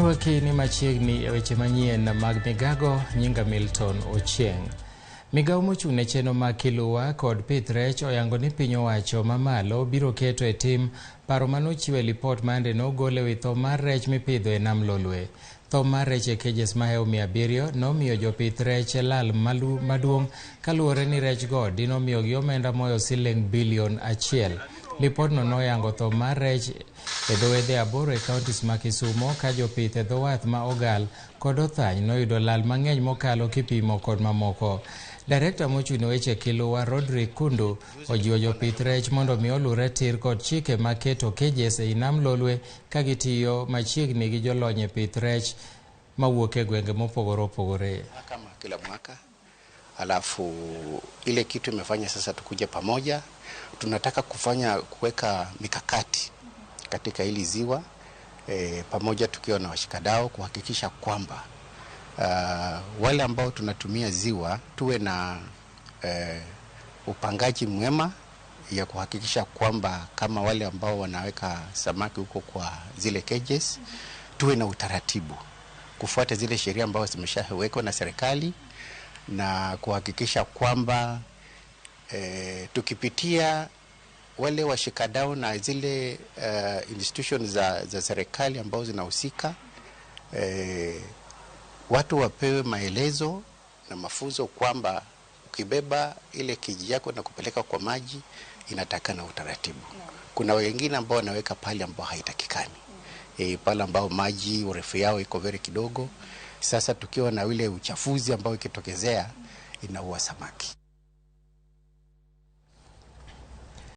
Arwaki ni machiegni e weche manyien mag migago nyinga Milton Ochieng. Migawo mochung' ne chenro mag kiluwa kod pith rech oyango ni piny owacho mamalo biro keto e tim paro manochiw e lipot mande nogol e wi tho mar rech mipidho e nam Lolwe. Tho mar rech e cages mahewo 700 nomiyo jopith rech lal maduong' kaluwore ni rech go dinomiyogi omenda moyo siling bilion 1. Lipodno noyango tho mar rech e dho wedhe 8 e counties ma Kisumo ka jopith e dho wath ma Ogal kod Othany noyudo lal mang'eny mokalo kipimo kod mamoko. Direkta mochung' ne weche kiluwa Rodrick Kundu ojiwo jopith rech mondo mi olure tir kod chike mag keto cages ei nam Lolwe ka gitiyo machiegni gi jolony e pith rech mawuok e gwenge mopogore opogore. Kama kila mwaka, alafu ile kitu imefanya sasa tukuje pamoja, tunataka kufanya kuweka mikakati katika hili ziwa pamoja tukiwa na washikadau kuhakikisha kwamba wale ambao tunatumia ziwa tuwe na upangaji mwema ya kuhakikisha kwamba kama wale ambao wanaweka samaki huko kwa zile cages tuwe na utaratibu kufuata zile sheria ambazo zimeshawekwa na serikali na kuhakikisha kwamba tukipitia wale washikadau na zile institutions za serikali ambazo zinahusika, watu wapewe maelezo na mafunzo kwamba ukibeba ile kiji yako na kupeleka kwa maji inatakana utaratibu. Kuna wengine ambao wanaweka pale ambao haitakikani, pale ambao maji urefu yao iko very kidogo. Sasa tukiwa na ile uchafuzi ambao ikitokezea inaua samaki.